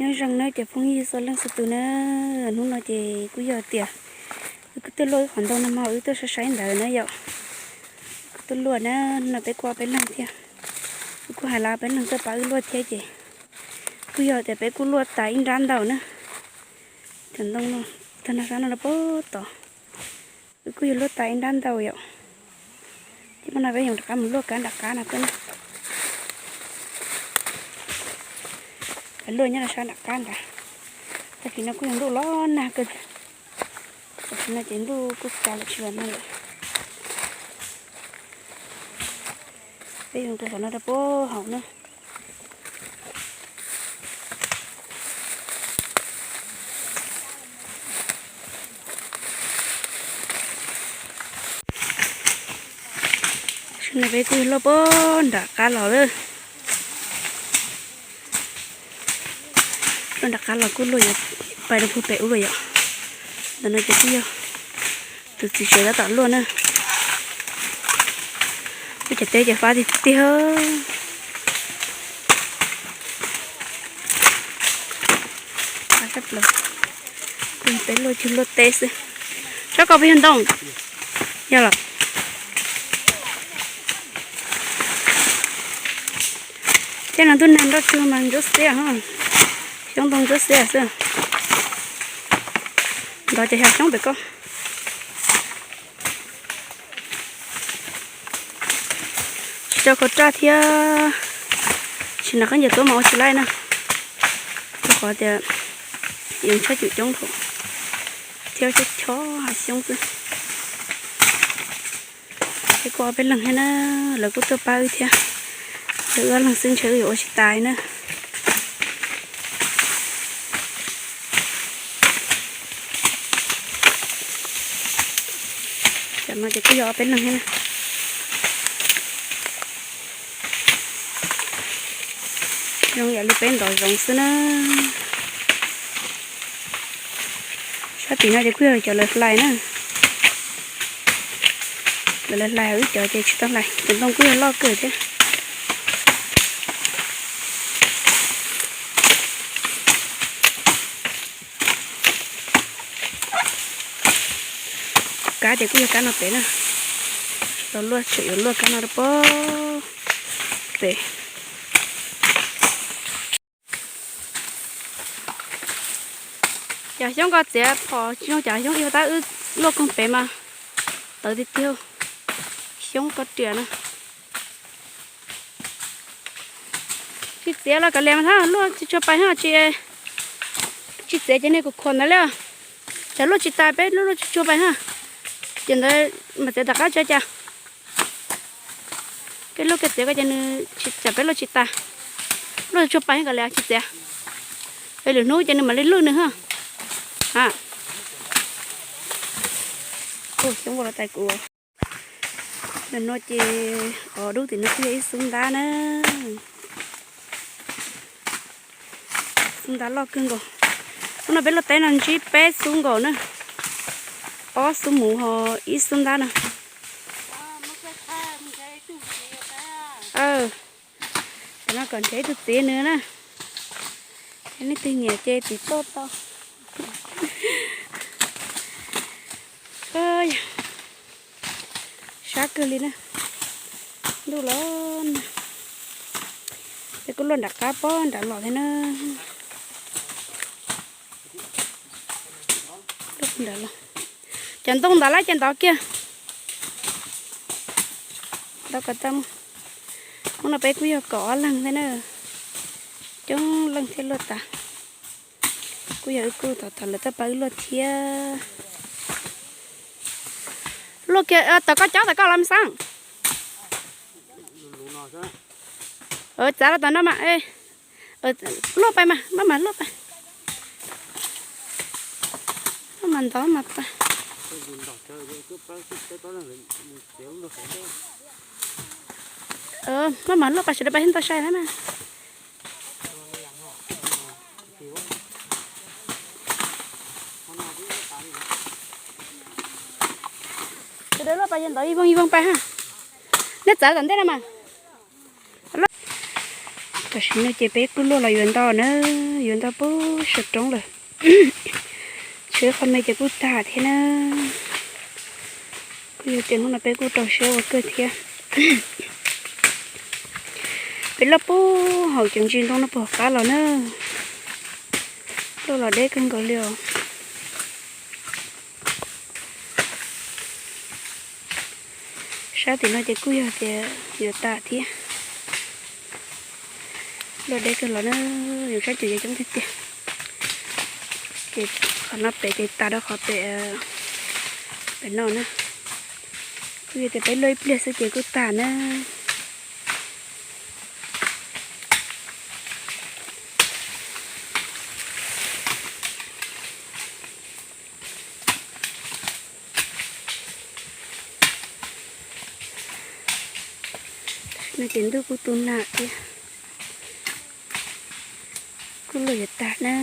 Nyob zoo na cov phooj ywg txhua leej txhua tus na, hnub no ces kuj yog tias wb kuj tuaj luaj ib qhov ntoo no mas wb tuaj saib saib ntawd na yom. Kuj tuaj luaj na, no peb kuj ob peb leeg thiab. Wb kuj hais lawv peb leeg tuaj pab wb luaj thiab ces kuj yog tias peb kuj luaj tas ib nrab ntau na. Cov ntoo no, tag no sab no rau puag tod, wb kuj yog luaj tas ib nrab ntau yom. Ces muab no peb yuav rov qab mus luaj kab nram qab no xwb na. Peb luaj nyob rau sab nram qab ntawd. Tag kis no kuj yog ntuj los nag kawg thiab. Tam sim no ces ntuj kuj tsaus lawm tsis los nag lawm. Peb yuav nqis qhov no rau puag hauv na. Tam sim no peb kuj yog luaj puag nram qab los lawm. Luaj nram qab los kuj luaj yuav pais rau puag pem ub lawm yom. Ntawm no ces kuj yog tus txiv tsev tab tom luaj na. Kuj cov teb ces fab tiag tiag. Peb luaj cug luaj teb xwb. Tsob ko puas yog ntoo? Yog los. Tej no ntuj nag nroj tsuag mas ntsuab xiab, xyoob ntoo ntsuab xiab xwb. Ntov ces xyov xyoob pem ko. Tsis rau khau raj thiab, tsis hnav khaub ncaws tuaj mas ua tsis laij na. Rau qhov tias yeej tshaj cum coob dhau thiab, chob chob hav xyoob xwb. Peb kuj ob peb leeg thiab na, lawv kuj tuaj pab wb thiab. Lawv wb ob leeg xwb ntshe wb yuav ua tsis tas na. Cov no ces kuj yog ob peb leeg thiab na. Zoo yam li peb ntov zoov xwb na. Sab tim no ces kuj yog cov lawv hlais na. Lawv hlais, wb cov ces tsis tau hlais, cov ntoo kuj yog loj kawg thiab. Kab ces kuj yog kab no pem na. Tsis tau luaj, tseem yuav luaj kab no rau puag pem. Cov xyoob ko txiav phom tsis zoo, cov xyoob ib tab wb luaj koog pem mas tawv tiag tiag. Xyoob ko riam na. Tsis txiav los kav liam mas thab luaj tsis tshua pais ha, tsis, tsis txiav ces nws kuv khuam ntawd li. Tsam luaj tsis tas peb luaj tsis tshua pais ha. Ces ntawd mam txiav tom qab tsa cas. Peb luaj kiag txiav ko ces nws tsam peb luaj tsis tas. Luaj tsis tshua pais kav liam tsis txiav. Es lwm hnub ces nws mam li lwj nws ha. Xyoob ua los tais kuv. Ntawm no ces os dub tim no kuj yog ib xub ntab na. Xub ntab loj kawg nkaus. Hnub no peb luaj teb no ntsib peb xub nkaus na. Ob xub muv ho ib xub ntab na. Cov no kom nrhiav ib tug txiv nws na. Yog leej twg nyiam ces tiv toj tau. Sab kawg li na. Ntuj los nag. Peb kuj luaj nram qab pob nram los thiab na. Cov ntoo ntawd lawm ces ntov kiag. Ntov kom tau. Hnub no peb kuj yog kaum ob leeg thiab na. Coob leej thiab luaj tas. Kuj yog wb kuj thov thov lawv tuaj pab wb luaj thiab. Luaj kiag tau koj cob tau koj los xab. Txav los tom no mas. Luaj pais mas maj mam luaj pais. Maj mam ntov mas pais. Maj mam luaj pais sawv daws pais thiaj ntau sai na mas. Sawv daws luaj pais yog ntov ib voog ib voog pais ha. Neb txav tom ntej no mas. Tam sim no ces peb kuj luaj los yuav ntau na, yuav ntau puag saum roob lawm. Tshuav qhov me ces kuj tag thiab na. Kuj yog tias hnub no peb kuj rau siab ua kawg thiab. Peb loj puag hauv cov ntsis ntoo no puag qab los na. Loj los deb kawg nkaus li os. Sab tim no ces kuj yog tias yuav tas thiab. Loj deb kawg los na, yus sab cum yuav coob tiag tiag. Ces qhov no pem ces tas rau qhov pem, pem no na. Kuj yog tias peb luaj ib pliag xwb ces kuj tas na. Tam sim no ces ntuj kuj tu nag thiab, kuj luaj yuav tag na.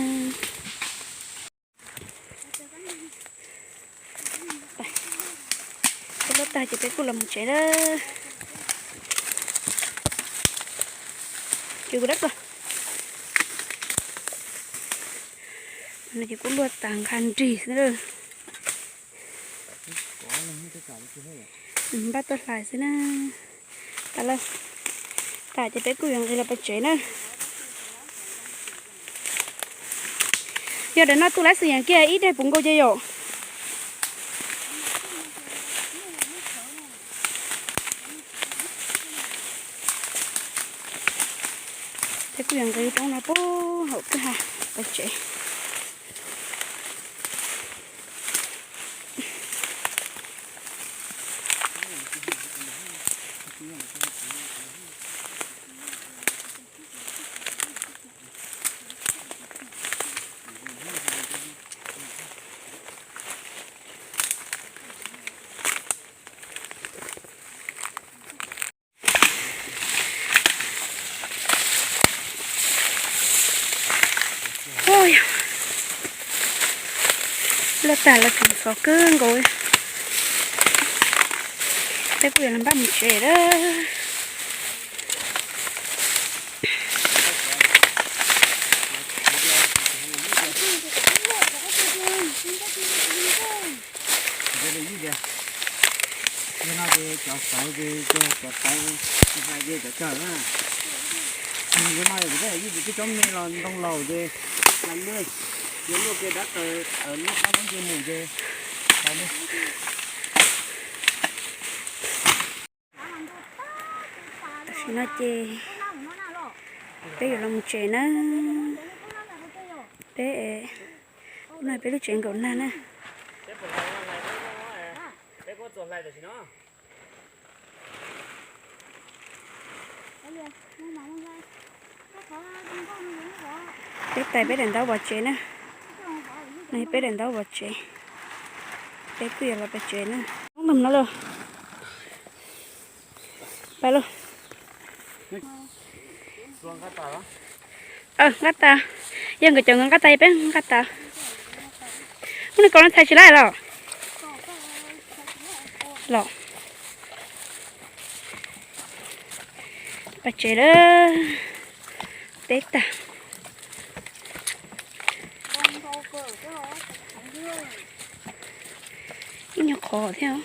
Peb luaj tag ces peb kuj los mus tsev na. Ces kuv dab koj no ces kuj luaj tas nqha nrig xwb na. Npaj tuaj hlais xwb na. Tas lawm, tas ces peb kuj yuav nqis los pem tsev na. Yog daim no tu lab xwm yeem kiag ib daim puv nkaus ces yom. Peb kuj yuav nqis roob no puag hauv kwj ha pem tsev. Luaj tag los tseem ntxhov kawg nkaus. Peb kuj yuav los npaj mus tsev lawm. Yog no ces cov sawv ces cov sawv, hais tias cov kawg na. Yog no yog kuv twb hais ib tug tib cov me los ntoo laus ces hais lawm, yuav luaj kiag dab tawv tawv lub qab lub nce mus ces hais li. Tam sim no ces peb yuav los mus tsev na. Peb, no peb lub tsev nkaum nag na. Peb tais peb daim ntaub pov tsev na. No peb daim ntaub pov tsev. Peb kuj yuav los pem tsev na. Pais lauj. Nqaj tas. Yog nkawd cov nkawd nqaj tas, peb nqaj tas. Ub, nws kaus no txhais tsis laib los? Los. Pais tsev lawm. Teb tag. Ib nyuag qhov thiab.